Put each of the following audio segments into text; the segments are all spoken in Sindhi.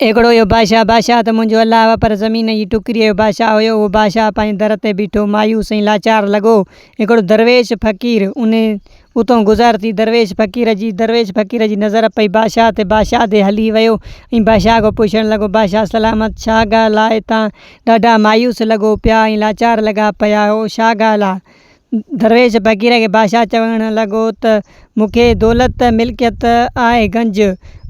هڪڙو هيو بادشاهه، بادشاهه ته منهنجو الله هو پر زمين جي ٽڪريء جو بادشاهه هيو. اهو بادشاهه پنهنجي در تي بيٺو مايوس ۽ لاچار لڳو. هڪڙو درويش فقير ان اتان گذر ٿي. درويش فقير جي درويش فقير جي نظر پئي بادشاهه تي. بادشاهه تي هلي ويو ۽ بادشاهه کان پڇڻ لڳو، بادشاهه سلامت ڇا ڳالهه آهي تان ڏاڍا مايوس لڳو پيا ۽ لاچار لڳا پيا آهيو ڇا ڳالهه آهي؟ درويش فقير کي بادشاهه چوڻ لڳو ته مون کي دولت ملڪيت آهي گنج،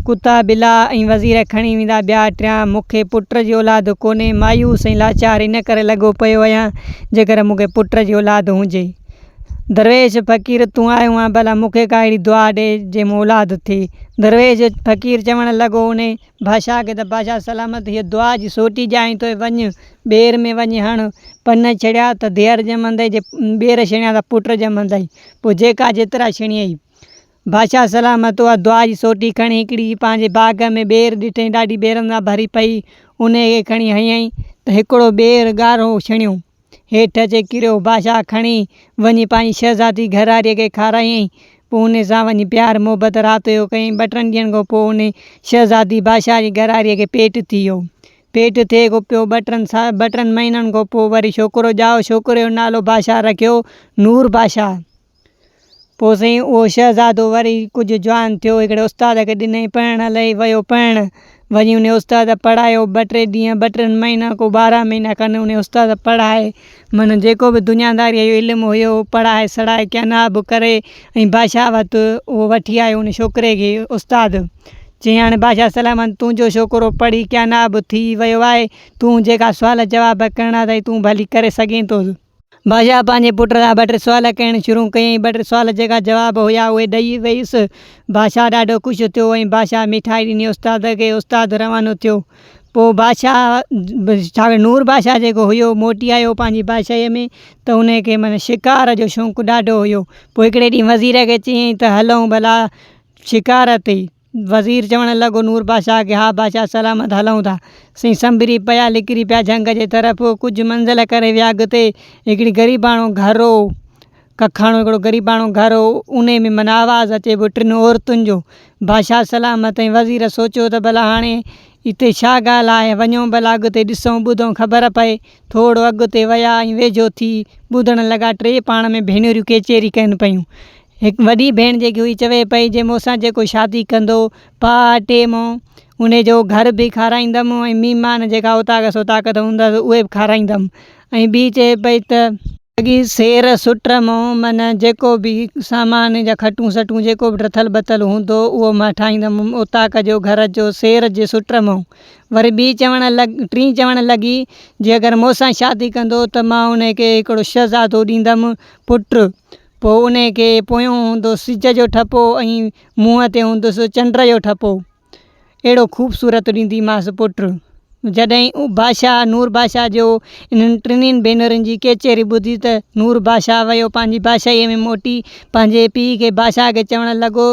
ڪتا ٻلا ۽ وزير کڻي ويندا ٻيا ٽيان، مون کي پٽ جي اولاد ڪونهي، مايوس ۽ لاچار ان ڪري لڳو پيو آهيان، جيڪر مون کي پٽ جي اولاد هجي. درويش فقير تون آيو آهين ڀلا مون کي ڪا اهڙي دعا ڏي جنهن مان اولاد ٿئي. درويش فقير چوڻ لڳو انهي بادشاهه کي ته بادشاهه سلامت هيء دعا جي سوٽي ڄائين توء وڃ ٻير ۾ وڃي هڻ، پن ڇڙيا ته ڌيئر ڄمندئي جي ٻير ڇڻيا ته پٽ ڄمندئي، پوء جيڪا جيترا ڇڻيئي. بادشاهه سلامت اها دعا جي سوٽي کڻي هڪڙي پنهنجي باغ ۾ ٻير ڏٺئين ڏاڍي ٻيرن سان ڀري پئي، انهيء کي کڻي هنيائين ته هڪڙو ٻير ڳاڙهو ڇڻيو. هيٺ اچي ڪريو. بادشاهه کڻي وڃي پنهنجي شهزادي گهرواريء کي کارايائين. پوء انهيء سان وڃي پيار محبت رات جو ڪيائين. ٻه ٽن ڏينهن کان پوء انهيء شهزادي بادشاهه جي گهرواريء کي پيٽ ٿي ويو. پيٽ ٿئي کان پيو ٻه ٽن سا ٻه ٽن مهينن کان پوء وري ڇوڪرو ڄائو. ڇوڪري جو نالو بادشاهه رکيو نور بادشاهه. پوء سائين اهو شهزادو وري ڪجهه جوان ٿيو، هڪڙي استاد کي ڏنائين پڙهڻ لئي، ويو پڙهڻ، وڃي انهي استاد پڙهايو ٻه ٽي ڏينهن، ٻه ٽن مهينا ڪو 12 مهينا کن انهي استاد پڙهائي، معنيٰ جيڪو به دنياداريء جو علم هيو پڙهائي سڙهائي ڪيناب ڪري ۽ بادشاهه وٽ اهو وٺي آيو ان ڇوڪري کي استاد چيائين هاڻي بادشاهه سلامت تنهنجو ڇوڪرو پڙهي ڪيناب ٿي ويو آهي، تون جيڪا سوال جواب ڪرڻا اٿئي تون ڀلي ڪري سگهين ٿو. بادشاهه پنهنجي پٽ کان ٻه ٽي سوال ڪرڻ شروع ڪيائين. ٻه ٽي سوال جيڪا جواب هيا اهي ڏئي ويس. بادشاهه ڏاڍو خوش ٿيو ۽ بادشاهه مٺائي ڏني استاد کي. استاد روانو ٿيو. پوء بادشاهه نور بادشاهه جيڪو هيو موٽي آيو پنهنجي بادشاهيء ۾ ته ان کي معنيٰ شڪار جو شوق ڏاڍو هيو. پوء هڪڙي ڏينهن وزير کي چيائين ته هلون ڀلا شڪار تي. وزير چوڻ لڳو نور بادشاهه کي، ها بادشاهه سلامت هلون ٿا. سين سنڀري پيا نڪري پيا جهنگ جي طرف. ڪجهه منزل ڪري ويا اڳتي هڪڙي غريباڻو گهر هو. ڪکاڻو هڪڙو غريباڻو گهر هو. انهي ۾ من آواز اچي پيو ٽن عورتن جو. بادشاهه سلامت ۽ وزير سوچيو ته ڀلا هاڻي هتي ڇا ڳالهه آهي وڃون ڀلا اڳتي ڏسون ٻڌون خبر پئي. ٿورو اڳتي ويا ۽ ويجهو ٿي ٻڌڻ لڳا ٽي پاڻ ۾ ڀينريون ڪچهري ڪن پيون. هڪ وڏي ڀيڻ جيڪي هئي چوي پئي جي مون سان جيڪو شادي ڪندو پاء اٽي مون انهي جو گهر به کارائيندم ۽ مهمان جيڪا اوطاق سوطاق تي هوندس اهي به کارائيندم ۽ ٻي چئي پئي ته اڳي سير سٽ مون من جيڪو به سامان جا کٽون سٽون جيڪو به ڊٿل ٻتل هوندو اهو مان ٺاهيندم اوطاق جو گهر جو سير جي سٽ مون وري ٻي چوڻ لڳ ٽين چوڻ لڳي جي اگر مون سان شادي ڪندو ته مان انهي کي هڪڙو شهزادو ڏيندم پٽ پوء انهيء کي پويون هوندو سج جو ٺپو ۽ منهن تي هوندس چنڊ جو ٺپو. اهڙو خوبصورت ڏينديمانس پٽ. جڏهن بادشاهه نور بادشاهه جو انهن ٽنهي ڀينرن جي ڪچهري ٻڌي ته نور بادشاهه ويو پنهنجي بادشاهيء ۾ موٽي پنهنجي پيء کي بادشاهه کي چوڻ لڳو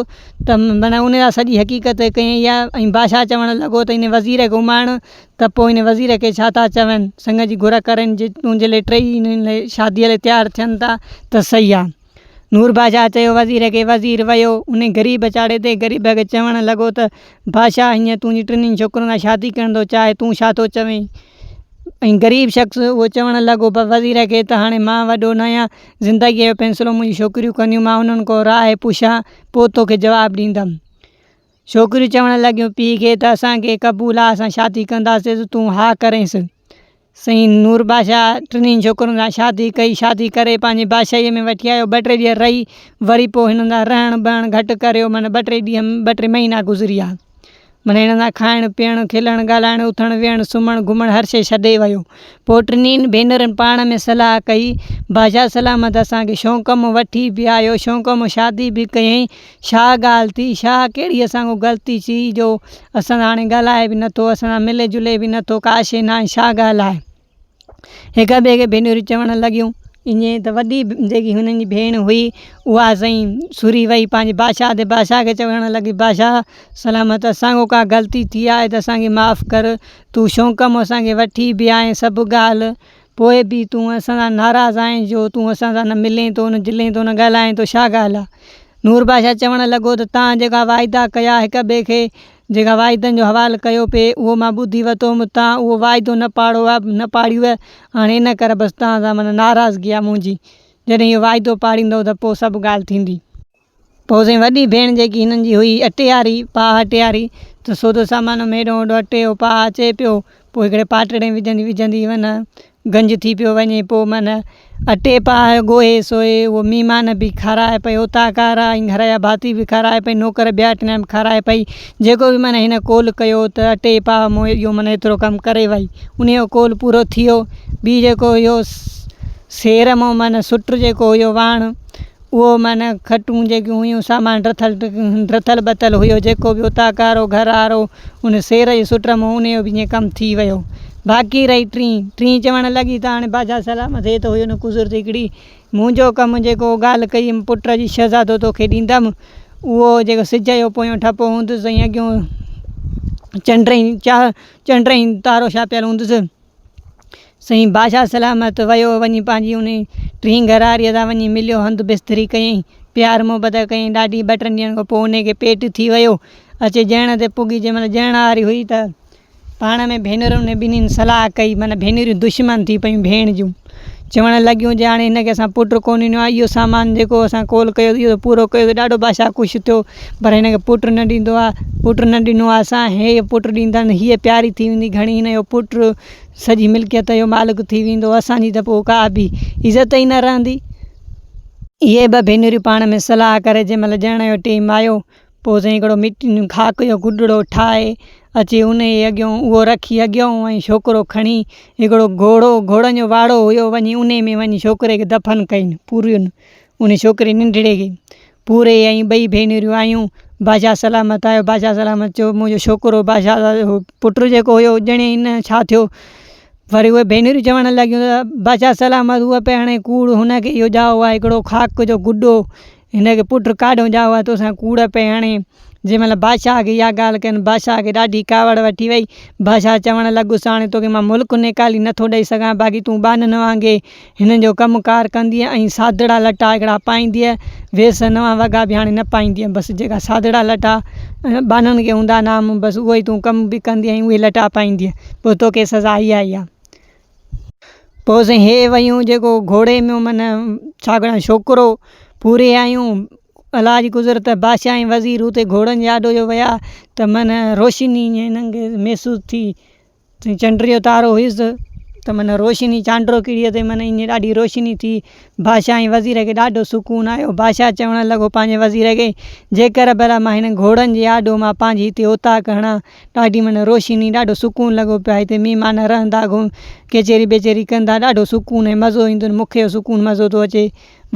ته معنيٰ ان سان سڄي حقيقت ڪيائين ۽ بادشاهه چوڻ لڳو ته ان وزير کي اماڻ ته پوء ان وزير کي ڇا ٿا چون؟ سڱ جي گهر ڪرين، جي تنهنجي لئي ٽيئي انهن لئي شاديء لئي تيار ٿين ٿا ته صحيح آ. نور بادشاهه چيو وزير کي، وزير ويو انهي غريب چاڙهي تي، غريب کي چوڻ لڳو ته بادشاهه هيئن تنهنجي ٽنهي ڇوڪرن سان شادي ڪرڻ ٿو چاهي، تون ڇا ٿو چوين؟ ۽ غريب شخص اهو چوڻ لڳو وزير کي ته هاڻي مان وڏو ناهيان، زندگيء جو فيصلو منهنجون ڇوڪريون ڪنديون، مان انهن کان راء پڇان پوء توکي جواب ڏيندم. ڇوڪريون چوڻ لڳيون پيء کي ته اسان کي قبول آ اسان شادي ڪنداسيس تون ها ڪرينس. سائين نور بادشاهه ٽنهي ڇوڪرين سان شادي ڪئي شادي ڪري پنهنجي بادشاهيء ۾ وٺي آيو ٻه ٽي ڏينهن رهي وري پوء هنن سان رهڻ بهڻ گهٽ ڪريو معنيٰ ٻه ٽي ڏينهن ٻه ٽي مهينا گذري ويا معنيٰ هنن سان کائڻ پيئڻ کلڻ ڳالهائڻ اٿڻ ويهڻ سمهڻ گهمڻ هر شيء ڇڏي ويو پوء ٽنهي ڀينرن پاڻ ۾ صلاح ڪئي بادشاهه سلامت اسان کي شوق مان وٺي به آيو شوق مان شادي به ڪيائين ڇا ڳالهه ٿي، ڇا ڪهڙي اسان کان غلطي ٿي جو اسان سان هاڻي ڳالهائي به نٿو، اسان سان ملي جلي به نٿو، ڪا شيء ناهي، ڇا ڳالهه آهي؟ هڪ ٻئي کي ڀينرون چوڻ لڳيون، ائين ته وڏي جيڪي هنن جي ڀيڻ هئي، اها سائين سري وئي پنهنجي بادشاهه تي، بادشاهه کي چوڻ لڳي، بادشاهه سلامت اسان کان ڪا غلطي ٿي آهي ته اسان کي معاف ڪر، تون شوق مان اسان کي وٺي به آئين سڀ ڳالهه پوء به تون اسان سان ناراض آهين جو تون اسان سان نه ملين ٿو نه جلين ٿو نه ڳالهائين ٿو ڇا ڳالهه آهي؟ نور بادشاهه چوڻ لڳو ته توهان جيڪا واعدا ڪيا هڪ ٻئي کي جيڪا واعدن جو حوال ڪيو پئي اهو مان ٻڌي ورتو هوم تان اهو واعدو نه پاڙو آ نه پاڙيوء هاڻي ان ڪري بس توهان سان معنيٰ ناراضگي آ منهنجي جڏهن اهو واعدو پاڙيندؤ ته پوء سڀ ڳالهه ٿيندي. پوء سائين وڏي ڀيڻ جيڪي هنن جي هئي اٽياري پاهه اٽياري ته سودو سامان هيڏو هوڏو اٽي جو پاهه اچي پيو پوء هڪڙي پاٽڙي وجهندي وجهندي معنيٰ گنج ٿي پيو وڃي پوء معنيٰ اٽي پاهه ڳوهي سوهي اهو مهمان به کارائي پئي اوطاقار ۽ گهر جا ڀاتي به کارائي پئي نوڪر ٻيا ٽيا به کارائي پئي جيڪو به معنيٰ هن قول ڪيو ته اٽي پاهه مون اهو معنيٰ ايترو ڪم ڪري وئي انهي جو قول پورو ٿي ويو ٻي جيڪو هيو سير مون معنيٰ سٽ جيڪو هيو واڻ اهو معنيٰ کٽون جيڪيون هيون سامان رٿل رٿل ٻتل هيو جيڪو به اوطاق وارو گهر وارو ان سير جي سٽ مان انهي جو به ائين ڪم ٿي ويو. باقي رهي ٽين ٽين چوڻ لڳي ته هاڻي بادشاهه سلامت هي ته هيو نه قدرت هڪڙي منهنجو ڪم جيڪو ڳالهه ڪئي هيم پٽ جي شهزادو توکي ڏيندم اهو جيڪو سج جو پويون ٺپو هوندس ۽ اڳيون چنڊ ۽ چنڊ ۽ تارو ڇاپيل هوندس. سائين بادشاهه سلامت ويو وڃي پنهنجي انهي ٽين گهرواريء سان وڃي مليو هنڌ بستري ڪيائين پيار محبت ڪيائين ڏاڍي ٻه ٽن ڏينهن کان پوء انهي کي پيٽ ٿي ويو اچي ڄڻڻ تي پڳي جنهن مهل ڄڻڻ واري هئي ته پاڻ ۾ ڀينرن انهي ٻنهين صلاح ڪئي معنيٰ ڀينريون دشمن ٿي پيون ڀيڻ جون چوڻ لڳيون جي هاڻي هن کي اسان پٽ ڪونه ڏنو آهي اهو سامان جيڪو اسان قول ڪيو اهو پورو ڪيو ڏاڍو بادشاهه خوش ٿيو پر هن کي پٽ نه ڏيندو آهي پٽ نه ڏنو آهي اسان هي پٽ ڏيندن هيء پياري ٿي ويندي گهڻي هن جو پٽ سڄي ملڪيت جو مالڪ ٿي ويندو اسان جي ته پوء ڪا به عزت ئي نه رهندي. اهي ٻه ڀينريون پاڻ ۾ صلاح ڪري جنهن مهل ڄڻڻ جو ٽيم آيو پوء سائين هڪڙو مٽي خاڪ جو گڏڙو ٺاهي اچي ان جي اڳيون اهو رکي اڳيون ۽ ڇوڪرو کڻي هڪڙو گهوڙو گهوڙن جو واڙو هيو وڃي انهي ۾ وڃي ڇوڪري کي دفن ڪين پورين ان ڇوڪري ننڍڙي کي پوري ۽ ٻئي ڀينريون آيون بادشاهه سلامت آيو بادشاهه سلامت چيو منهنجو ڇوڪرو بادشاهه پٽ جيڪو هيو ڄڻي هن ڇا ٿيو وري اهي ڀينريون چوڻ لڳيون ته بادشاهه سلامت هوء پئي هڻي ڪوڙ هن کي اهو ڄائو آهي هڪڙو خاڪ جو گڏو هن کي پٽ ڪاڏهون ڄائو آهي توسان ڪوڙ پئي هڻي. جنهن مهل بادشاهه کي اها ڳالهه ڪين، بادشاهه کي ڏاڍي ڪاوڙ وٺي وئي. بادشاهه چوڻ لڳس، هاڻي توکي مان ملڪ نيڪالي نٿو ڏئي سگهان، باقي تون ٻانهن وانگي هنن جو ڪم ڪار ڪندينء ۽ سادڙا لٽا هڪڙا پائيندينء، ويس نوان وڳا به هاڻي نه پائيندينء، بس جيڪا سادڙا لٽا ٻانهن کي هوندا نام، بس اهو ئي تون ڪم به ڪندينء ۽ اهي لٽا پائيندينء، پوء توکي سزا اها ئي آهي. پوء سائين هي ويون جيڪو گهوڙي ۾ من ڇا ڪريان ڇوڪرو پوري آيون الله جي قدرت بادشاهه ۽ وزير اتي گهوڙن جي آڏو جو ويا ته من روشني ائين هنن کي محسوس ٿي چنڊ جو تارو هيس ته من روشني چانڊرو ڪڙيء تي من ائين ڏاڍي روشني ٿي بادشاهه ۽ وزير کي ڏاڍو سڪون آيو بادشاهه چوڻ لڳو پنهنجي وزير کي جيڪر ڀلا مان هن گهوڙن جي آڏو مان پنهنجي هتي اوطاق هڻان ڏاڍي معنيٰ روشني ڏاڍو سڪون لڳو پيو آهي هتي مهمان رهندا گهم ڪچهري ٻچهري ڪندا ڏاڍو سڪون ۽ مزو ايندو مون کي سڪون مزو ٿو اچي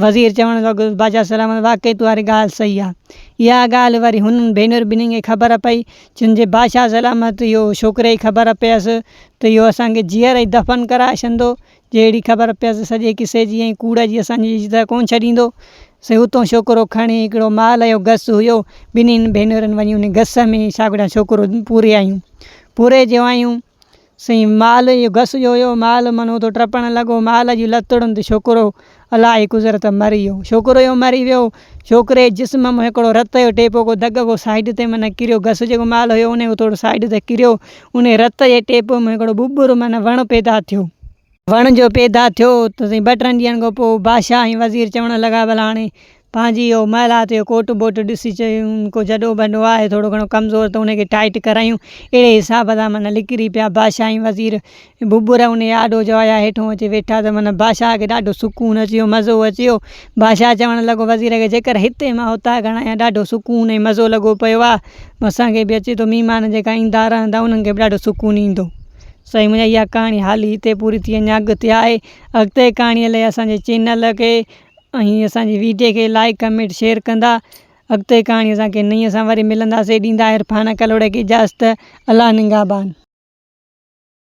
وزير چوڻ لڳو بادشاهه سلامت واقعي تنهنجي ڳالهه صحيح آهي اها ڳالهه وري هنن ڀينر ٻنهي کي خبر پئي جن جي بادشاهه سلامت اهو ڇوڪري کي خبر پيس ته اهو اسان کي جيئري ئي دفن ڪرائي ڇڏندو جي اهڙي خبر پيس سڄي قصي جي ۽ ڪوڙ جي اسان جي عزت ڪونه ڇڏيندو. سو اتون ڇوڪرو کڻي هڪڙو مال جو گس هيو، ٻنهين ڀينرن وڃي ان گس ۾ ڇاڪڙا ڇوڪرو پوري آيون. پوري جو آيون، سائين مال جو گس جو هيو، مال من اتو ٽپڻ لڳو، مال جي لتڙن تي ڇوڪرو الله جي قدرت مري ويو. ڇوڪرو جو مري ويو، ڇوڪري جي جسم مان هڪڙو رت جو ٽيپو ڪو دڳ ڪو سائيڊ تي من ڪريو، گس جيڪو مال هيو ان کي ٿورو سائيڊ تي ڪريو، ان رت جي ٽيپو ۾ هڪڙو ٻٻر معنيٰ وڻ پيدا ٿيو. وڻ جو پيدا ٿيو ته سائين ٻه ٽن ڏينهن کان پوء بادشاهه ۽ وزير چوڻ لڳا ڀلا هاڻي پنهنجي اهو محلات جو ڪوٽ بوٽ ڏسي چيون ڪو جڏو بڏو آهي ٿورو گهڻو ڪمزور ته ان کي ٽائيٽ ڪرايون اهڙي حساب سان معنيٰ نڪري پيا بادشاهه ۽ وزير ٻٻر ان آڏو جو آيا هيٺون اچي ويٺا ته معنيٰ بادشاهه کي ڏاڍو سڪون اچي ويو مزو اچي ويو بادشاهه چوڻ لڳو وزير کي جيڪر هتي مان اوطاق هڻايان ڏاڍو سڪون ۽ مزو لڳو پيو آهي اسان کي به اچي ٿو مهمان جيڪا ايندا رهندا انهن کي به ڏاڍو سڪون ايندو. سائين منهنجا اها ڪهاڻي حالي هتي پوري ٿي اڃا اڳتي آهي اڳتي ڪهاڻي لاء اسان جي چينل کي ۽ اسان جي ويڊيو کي لائڪ ڪمينٽ شيئر ڪندا اڳتي ڪهاڻي اسان کي نئين سان وري ملنداسي ڏيندا عرفان ڪلهوڙي کي اجازت الله نگهبان.